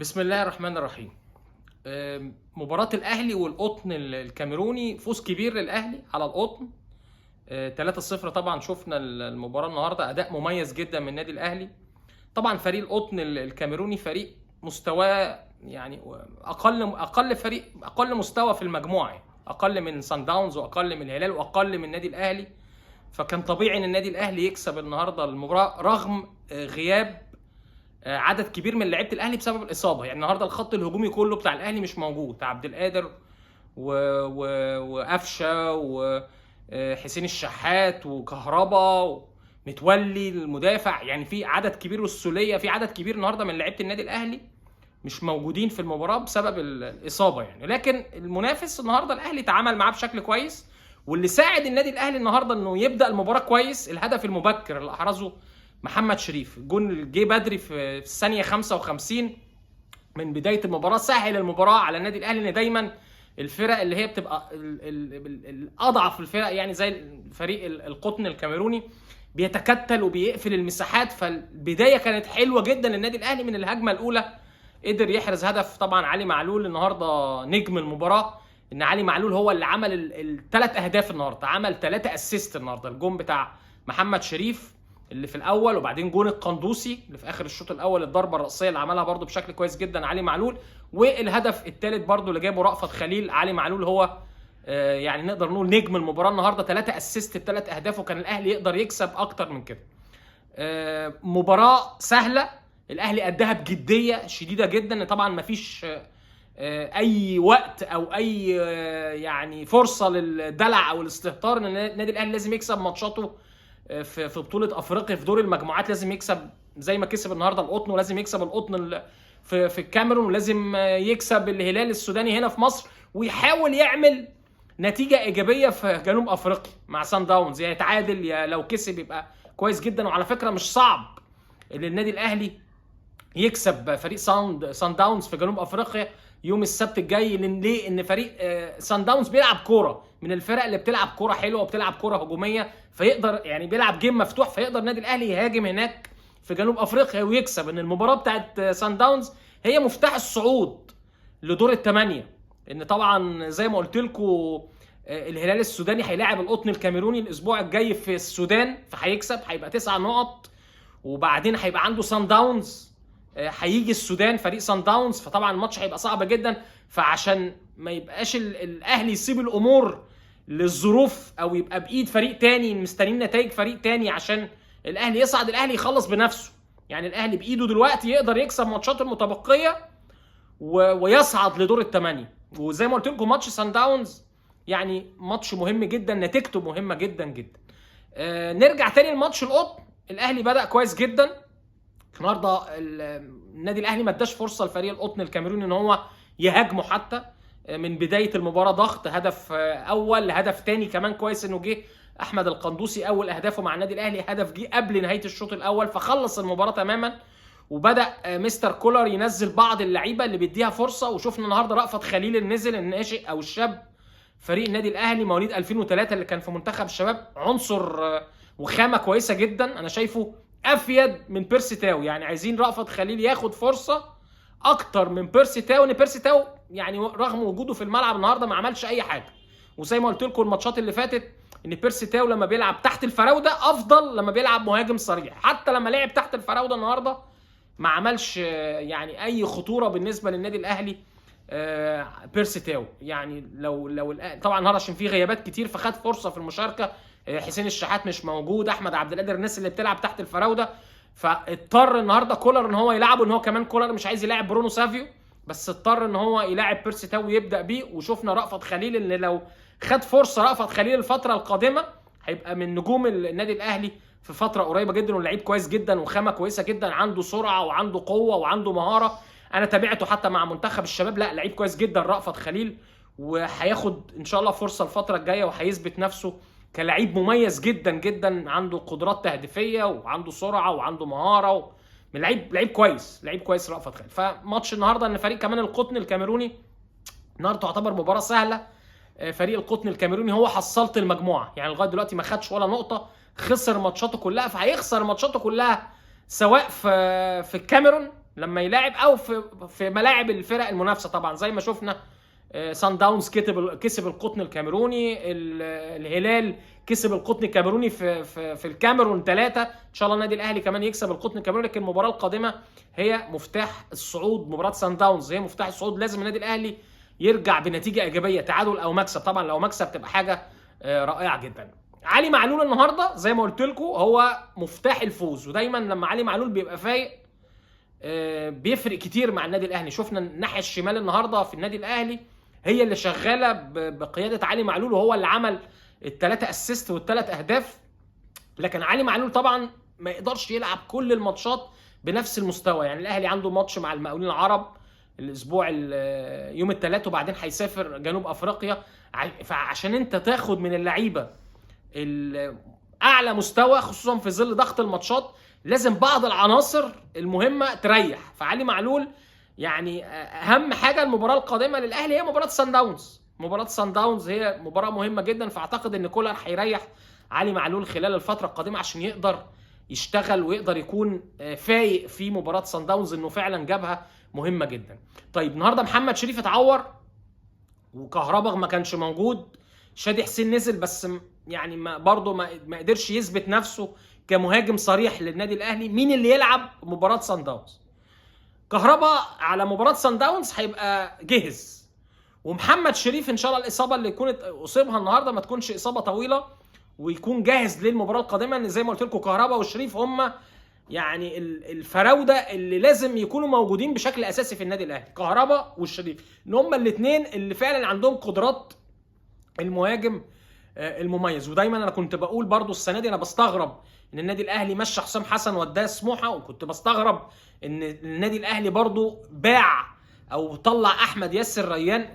بسم الله الرحمن الرحيم. مباراة الأهلي والقطن الكاميروني، فوز كبير للأهلي على القطن 3-0. طبعا شفنا المباراة النهاردة، أداء مميز جدا من النادي الأهلي. طبعا فريق القطن الكاميروني فريق مستواه يعني أقل فريق، أقل مستوى في المجموعة، أقل من سان داونز وأقل من الهلال وأقل من النادي الأهلي. فكان طبيعي إن النادي الأهلي يكسب النهاردة المباراة رغم غياب عدد كبير من لعيبة الاهلي بسبب الاصابة. يعني النهارده الخط الهجومي كله بتاع الاهلي مش موجود، عبد القادر وقفشه وحسين الشحات وكهربا ومتولي المدافع، يعني في عدد كبير، والسوليه، في عدد كبير النهارده من لعيبة النادي الاهلي مش موجودين في المباراة بسبب الاصابة يعني. لكن المنافس النهارده الاهلي تعامل معاه بشكل كويس، واللي ساعد النادي الاهلي النهارده انه يبدا المباراة كويس الهدف المبكر اللي احرزه محمد شريف، الجون اللي جه بدري في الثانية 55 من بداية المباراة، سهل المباراة على النادي الاهلي. ان دايما الفرق اللي هي بتبقى الاضعف الفرق، يعني زي فريق القطن الكاميروني، بيتكتل وبيقفل المساحات. فالبدايه كانت حلوة جدا للنادي الاهلي، من الهجمة الاولى قدر يحرز هدف. طبعا علي معلول النهارده نجم المباراة، ان علي معلول هو اللي عمل الثلاث اهداف النهارده، عمل 3 assist النهارده، الجون بتاع محمد شريف اللي في الاول، وبعدين جون القندوسي اللي في اخر الشوط الاول، الضربة الراسية اللي عملها برده بشكل كويس جدا علي معلول، والهدف الثالث برده اللي جابه رأفت خليل. علي معلول هو يعني نقدر نقول نجم المباراة النهارده، 3 assist بثلاث اهداف، وكان الاهلي يقدر يكسب اكتر من كده. مباراة سهلة، الاهلي اداها بجدية شديدة جدا. طبعا مفيش اي وقت او اي يعني فرصة للدلع او الاستهتار، ان النادي الاهلي لازم يكسب ماتشاته في بطوله افريقيا في دور المجموعات، لازم يكسب زي ما كسب النهارده القطن، ولازم يكسب القطن في الكاميرون، ولازم يكسب الهلال السوداني هنا في مصر، ويحاول يعمل نتيجة ايجابية في جنوب افريقيا مع سان داونز، يا يتعادل يا لو كسب يبقى كويس جدا. وعلى فكرة مش صعب ان النادي الاهلي يكسب فريق سان داونز في جنوب افريقيا يوم السبت الجاي. ليه؟ ان فريق سان داونز بيلعب كورة، من الفرق اللي بتلعب كورة حلوة وبتلعب كورة هجومية، فيقدر يعني بيلعب game مفتوح، فيقدر النادي الاهلي يهاجم هناك في جنوب افريقيا ويكسب. ان المباراة بتاعت سان داونز هي مفتاح الصعود لدور الثمانية، ان طبعا زي ما قلت لكم الهلال السوداني هيلاعب القطن الكاميروني الاسبوع الجاي في السودان، فهيكسب، هيبقى 9 نقط، وبعدين هيبقى عنده سان داونز، هيجي السودان فريق سان داونز، فطبعا الماتش هيبقى صعب جدا. فعشان ما يبقاش الاهلي يسيب الامور للظروف او يبقى بايد فريق تاني مستنيين نتائج فريق تاني عشان الاهلي يصعد، الاهلي يخلص بنفسه. يعني الاهلي بايده دلوقتي يقدر يكسب ماتشاته المتبقية ويصعد لدور الثمانية. وزي ما قلت لكم ماتش سان داونز يعني ماتش مهم جدا، نتيجته مهمة جدا جدا. نرجع تاني لماتش القطن. الاهلي بدا كويس جدا النهارده، النادي الاهلي ما اداش فرصة لفريق القطن الكاميروني ان هو يهاجمه حتى من بداية المباراة، ضغط، هدف اول، هدف تاني كمان كويس انه جه احمد القندوسي اول اهدافه مع النادي الاهلي، هدف جه قبل نهاية الشوط الاول فخلص المباراة تماما. وبدا مستر كولر ينزل بعض اللعيبة اللي بيديها فرصة، وشفنا النهارده رأفت خليل اللي نزل، الناشئ او الشاب فريق النادي الاهلي مواليد 2003 اللي كان في منتخب الشباب، عنصر وخامه كويسة جدا، انا شايفه افيد من بيرسي تاو. يعني عايزين رأفت خليل ياخد فرصة اكتر من بيرسي تاو، ان بيرسي تاو يعني رغم وجوده في الملعب النهارده ما عملش اي حاجة. وزي ما قلت لكم الماتشات اللي فاتت ان بيرسي تاو لما بيلعب تحت الفراوده افضل لما بيلعب مهاجم صريح، حتى لما لعب تحت الفراوده النهارده ما عملش يعني اي خطورة بالنسبة للنادي الاهلي بيرسي تاو. يعني لو طبعا النهارده عشان في غيابات كتير فخد فرصة في المشاركة، حسين الشحات مش موجود، احمد عبد القادر، الناس اللي بتلعب تحت الفراوده، فاضطر النهارده كولر ان هو يلعبه. ان هو كمان كولر مش عايز يلاعب برونو سافيو، بس اضطر ان هو يلاعب بيرسي تاو ويبدا بيه. وشفنا رأفت خليل اللي لو خد فرصة رأفت خليل الفترة القادمة هيبقى من نجوم النادي الاهلي في فترة قريبه جدا، واللعيب كويس جدا وخامه كويسة جدا، عنده سرعة وعنده قوة وعنده مهارة. انا تابعته حتى مع منتخب الشباب، لا لعيب كويس جدا رأفت خليل، وهياخد ان شاء الله فرصة الفترة الجاية وهيثبت نفسه كلاعب مميز جدا جدا، عنده قدرات تهديفيه وعنده سرعة وعنده مهارة من لعيب كويس، لعيب كويس رأفت خليل. فماتش النهارده ان فريق كمان القطن الكاميروني النهارده تعتبر مباراة سهلة. فريق القطن الكاميروني هو حصلت المجموعة، يعني لغاية دلوقتي ما خدش ولا نقطة، خسر ماتشاته كلها، فهيخسر ماتشاته كلها سواء في الكاميرون لما يلاعب او في ملاعب الفرق المنافسة. طبعا زي ما شفنا سان داونز كسب القطن الكاميروني، الهلال كسب القطن الكاميروني في الكاميرون 3. ان شاء الله النادي الاهلي كمان يكسب القطن الكاميروني، لكن المباراة القادمة هي مفتاح الصعود، مباراة سان داونز هي مفتاح الصعود. لازم النادي الاهلي يرجع بنتيجة ايجابية، تعادل او مكسب. طبعا لو مكسب تبقى حاجة رائعة جدا. علي معلول النهارده زي ما قلت لكم هو مفتاح الفوز، ودايما لما علي معلول بيبقى فايق بيفرق كتير مع النادي الاهلي. شفنا الناحية الشمال النهارده في النادي الاهلي هي اللي شغالة بقيادة علي معلول، وهو اللي عمل ال3 assist وال3 اهداف. لكن علي معلول طبعا ما يقدرش يلعب كل الماتشات بنفس المستوى، يعني الاهلي عنده ماتش مع المقاولين العرب الاسبوع يوم الثلاث، وبعدين هيسافر جنوب افريقيا. فعشان انت تاخد من اللعيبة اعلى مستوى خصوصا في ظل ضغط الماتشات لازم بعض العناصر المهمة تريح. فعلي معلول يعني اهم حاجة المباراة القادمة للاهلي هي مباراة سان داونز. مباراة سان داونز هي مباراة مهمة جدا، فاعتقد ان كولر هيريح علي معلول خلال الفترة القادمة عشان يقدر يشتغل ويقدر يكون فايق في مباراة سان داونز، انه فعلا جابها مهمة جدا. طيب النهارده محمد شريف اتعور، وكهربا ما كانش موجود، شادي حسين نزل بس يعني ما برضه ما قدرش يثبت نفسه كمهاجم صريح للنادي الاهلي. مين اللي يلعب مباراة سان داونز؟ كهربا على مباراة سان داونز هيبقى جهز، ومحمد شريف ان شاء الله الاصابة اللي كانت اصيبها النهارده ما تكونش اصابه طويلة ويكون جاهز للمباراة القادمة. ان زي ما قلت لكم كهربا وشريف هم يعني الفراوده اللي لازم يكونوا موجودين بشكل اساسي في النادي الاهلي، كهربا والشريف، ان هم الاثنين اللي فعلا عندهم قدرات المهاجم المميز. ودايما انا كنت بقول برضو السنة دي انا بستغرب ان النادي الاهلي مشى حسام حسن وداه سموحه، وكنت بستغرب ان النادي الاهلي برضو باع او طلع احمد ياسر ريان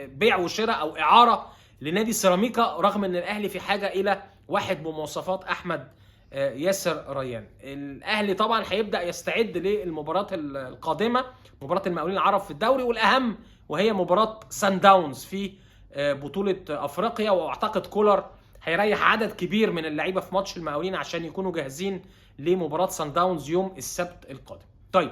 بيع وشراء او اعاره لنادي سيراميكا، رغم ان الاهلي في حاجة الى واحد بمواصفات احمد ياسر ريان. الاهلي طبعا هيبدا يستعد للمباراة القادمة، مباراة المقاولين العرب في الدوري، والاهم وهي مباراة سان داونز في بطوله افريقيا. واعتقد كولر هيريح عدد كبير من اللعيبة في ماتش المقاولين عشان يكونوا جاهزين لمباراة سان داونز يوم السبت القادم. طيب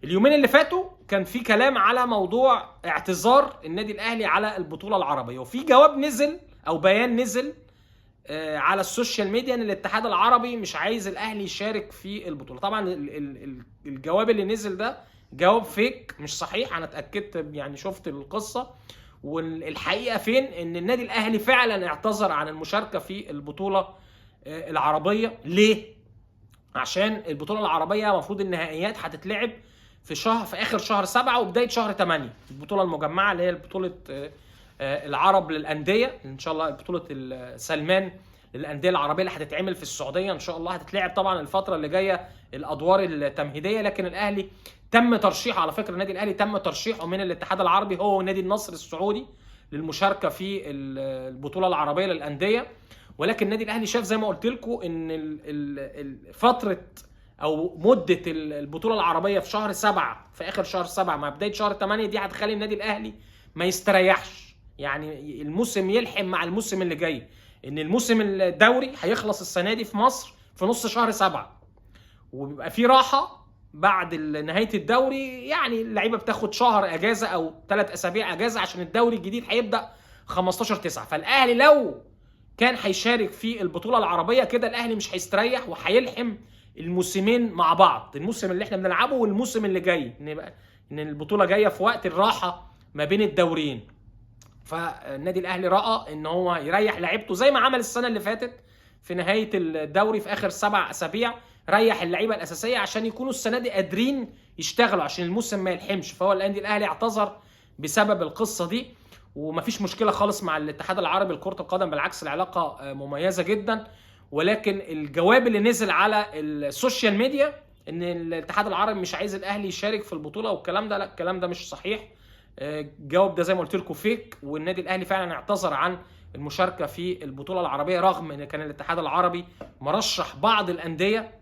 اليومين اللي فاتوا كان في كلام على موضوع اعتذار النادي الاهلي على البطولة العربية، وفي جواب نزل او بيان نزل على ال social media ان الاتحاد العربي مش عايز الاهلي يشارك في البطولة. طبعا الجواب اللي نزل ده جواب fake مش صحيح، انا اتاكدت يعني شفت القصة، والحقيقة فين ان النادي الاهلي فعلا اعتذر عن المشاركة في البطولة العربية. ليه؟ عشان البطولة العربية المفروض النهائيات هتتلعب في اخر شهر 7 وبداية شهر 8، البطولة المجمعة اللي هي بطوله العرب للاندية ان شاء الله، بطوله سلمان للاندية العربية اللي هتتعمل في السعودية ان شاء الله، هتتلعب طبعا الفترة اللي جاية الادوار التمهيدية. لكن الاهلي تم ترشيحه، على فكرة النادي الاهلي تم ترشيحه من الاتحاد العربي هو ونادي النصر السعودي للمشاركة في البطولة العربية للاندية، ولكن النادي الاهلي شاف زي ما قلت لكم ان فترة او مده البطولة العربية في شهر 7، في اخر شهر 7 مع بداية شهر 8 دي هتخلي النادي الاهلي ما يستريحش، يعني الموسم يلحم مع الموسم اللي جاي، ان الموسم الدوري هيخلص السنة دي في مصر في نص شهر 7، وبيبقى في راحة بعد نهاية الدوري، يعني اللعيبة بتاخد شهر اجازه او 3 اسابيع اجازه عشان الدوري الجديد هيبدا 15/9. فالاهلي لو كان هيشارك في البطولة العربية كده الاهلي مش هيستريح وهيلحم الموسمين مع بعض، الموسم اللي احنا بنلعبه والموسم اللي جاي، ان البطولة جاية في وقت الراحة ما بين الدوريين. فالنادي الاهلي راى ان هو يريح لعيبته زي ما عمل السنة اللي فاتت في نهاية الدوري في اخر 7 اسابيع، ريح اللعيبة الاساسية عشان يكونوا السنة دي قادرين يشتغلوا عشان الموسم ما يلحمش. فهو النادي الاهلي اعتذر بسبب القصة دي، ومفيش مشكلة خالص مع الاتحاد العربي لكرة القدم، بالعكس العلاقة مميزة جدا. ولكن الجواب اللي نزل على ال social media ان الاتحاد العربي مش عايز الاهلي يشارك في البطولة والكلام ده، لا الكلام ده مش صحيح. الجواب ده زي ما قلت لكم fake، والنادي الاهلي فعلا اعتذر عن المشاركة في البطولة العربية، رغم ان كان الاتحاد العربي مرشح بعض الاندية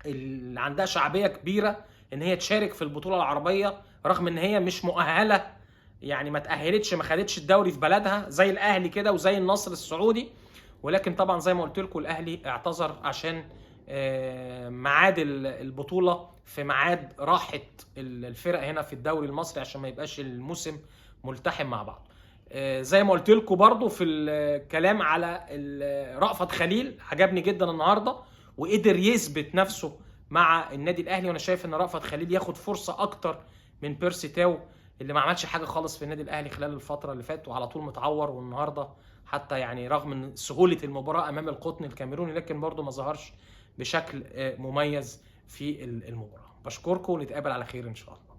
اللي عندها شعبية كبيرة ان هي تشارك في البطولة العربية، رغم ان هي مش مؤهلة، يعني ما تاهلتش ما خدتش الدوري في بلدها زي الاهلي كده وزي النصر السعودي. ولكن طبعا زي ما قلت لكم الاهلي اعتذر عشان ميعاد البطولة في ميعاد راحة الفرق هنا في الدوري المصري، عشان ما يبقاش الموسم ملتحم مع بعض. زي ما قلت لكم برضو في الكلام على رأفت خليل، عجبني جدا النهارده وقدر يثبت نفسه مع النادي الاهلي، وانا شايف ان رأفت خليل ياخد فرصة اكتر من بيرسي تاو اللي ما عملش حاجة خالص في النادي الاهلي خلال الفترة اللي فاتت وعلى طول متعور، والنهارده حتى يعني رغم من سهولة المباراة امام القطن الكاميروني لكن برضو ما ظهرش بشكل مميز في المباراة. بشكركم ونتقابل على خير ان شاء الله.